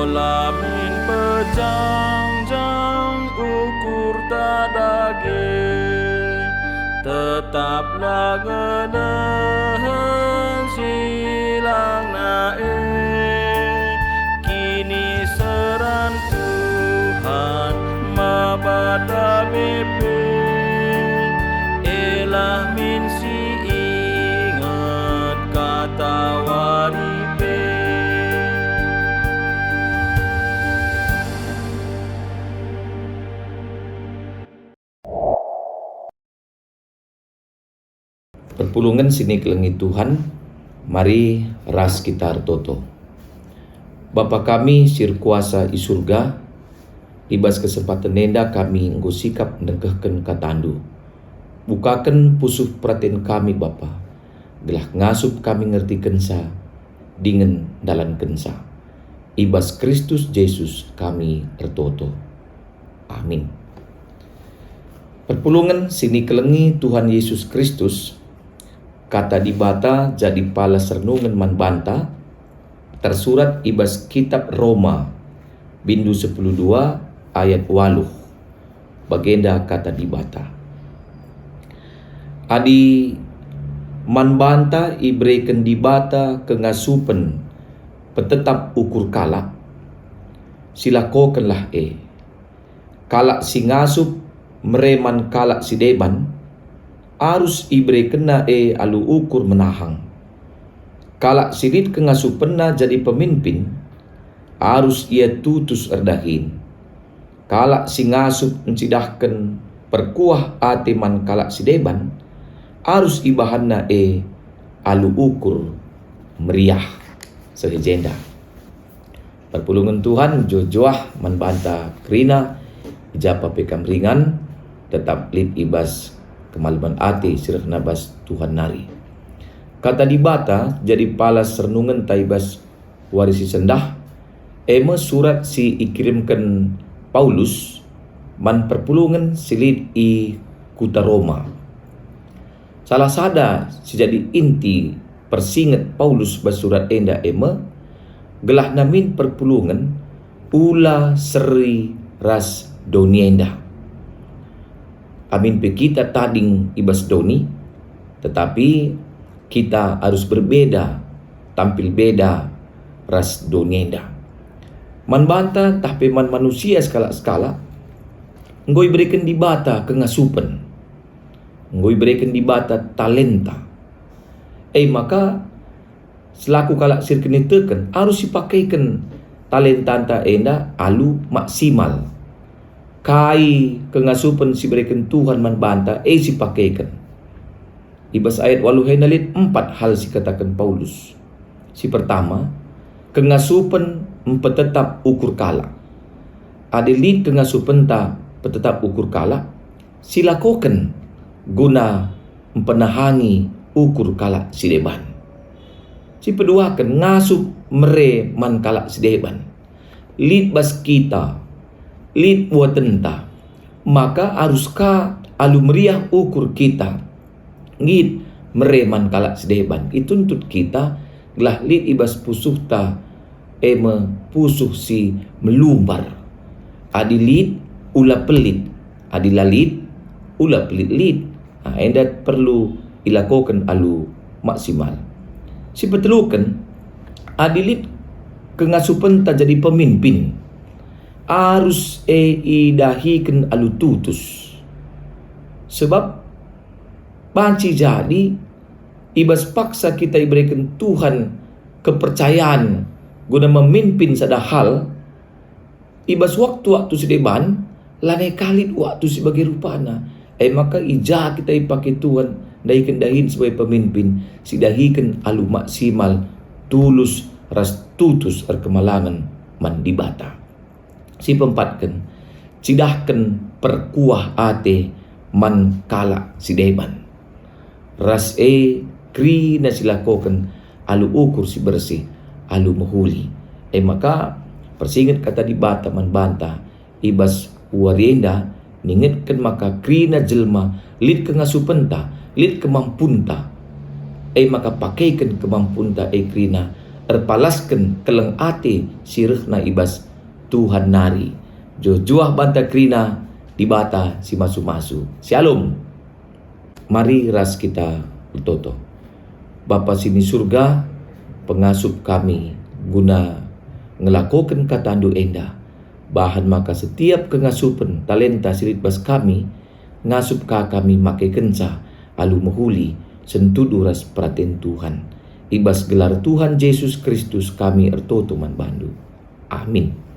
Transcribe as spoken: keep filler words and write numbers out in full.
La min pejangjang ukurta dage, tetaplah ngenehen silangna e. Kiniseran Tuhan maba dame pe, elah min si inget kata wari pe. Perpulungen si nikelengi Tuhan, mari ras kita ertoto. Bapa kami si erkuasa i Surga, i bas kesempaten enda kami enggo sikap nengkehken kataNdu. Bukaken pusuh peraten kami, Bapa, gelah ngasup kami ngertikenca dingen ndalankenca. I bas Kristus Jesus kami ertoto. Amin. Perpulungen si nikelengi Tuhan Yesus Kristus, Kata Dibata jadi pala sernungen man banta, tersurat i bas Kitap Roma, bindu sepuluh dua ayat waluh. Bagenda Kata Dibata, "Adi man banta ibereken Dibata kengasupen petetap ukur kalak, silakokenlah e. Kalak si ngasup mere man kalak si deban, arus iberekenna e alu ukur menahang. Kalak si lit kengasupenna jadi peminpin, arus ia tutus erdahin. Kalak si ngasup ncidahken perkuah ate man kalak si deban, arus ibahanna e alu ukur meriah." Seh i jenda. Perpulungen Tuhan mejuah-juah man banta kerina, i ja pe kam ringan, tetap lit i bas kemalemen ate si rehna bas Tuhan nari. Kata Dibata jadi pala sernungenta i bas wari si sendah, e me surat si ikirimken Paulus man perpulungen si lit i kuta Roma. Salah sada si jadi inti persinget Paulus bas surat enda e me, gelah namin perpulungen ula seri ras doni enda. Amin pe kita tading i bas doni, tetapi kita arus berbeda, tampil beda ras doni enda. Man banta tah pe man manusia sekalak-sekalak, enggo ibereken Dibata kengasupen. Enggo ibereken Dibata talenta. E maka, selaku kalak si erkiniteken, arus sipakeken talentanta enda alu maksimal. Kai kengasupen si ibereken Tuhan man banta, e sipakeken. I bas ayat waluh enda lit empat hal si ikataken Paulus. Si pertama, kengasupen mpetetap ukur kalak. Adi lit kengasupenta mpetetap ukur kalak, silakoken guna mpenahangi ukur kalak si deban. Sipeduaken, ngasup mere man kalak si deban. Lit bas kita, lit buatenta, maka arus ka alu meriah ukur kita. Nggit, mere man kalak si deban. Ituntut kita gelah lit i bas pusuhta, e me pusuh si melumbar. Adi lit, ula pelit. Adi la lit, ula pelit lit. Nah, enda perlu ilakoken alu maksimal. Sipeteluken, adi lit kengasupenta jadi pemimpin, arus e idahiken alu tutus. Sebab banci jadi, i bas paksa kita ibereken Tuhan kepercayan guna memimpin sada hal, i bas waktu-waktu si deban, lanai ka lit waktu si bage rupana. E maka i ja kita ipake Tuhan ndahiken dahin sebagai pemimpin, si dahiken alu maksimal, tulus ras tutus erkemalangen man Dibata. Sipeempatken, cidahken perkuah ate man kalak si deban. Ras e kerina silakoken alu ukur si bersih, alu mehuli. E maka, persinget Kata Dibata man banta i bas wari enda, ningetken maka kerina jelma lit kengasupenta, lit kemampunta. E maka pakeken kemampunta e kerina erpalasken keleng ate si rehna i bas Tuhan nari. Juah-juah banta kerina Dibata si masu-masu. Syalom. Mari ras kita ertoto. Bapa si ni Surga, pengasup kami guna ngelakoken katandu enda. Bahan maka setiap kengasupen talenta si lit bas kami, ngasup ka kami makekenca alu mehuli sentudu ras peraten Tuhan. I bas gelar Tuhan Jesus Kristus kami ertoto man bandu. Amin.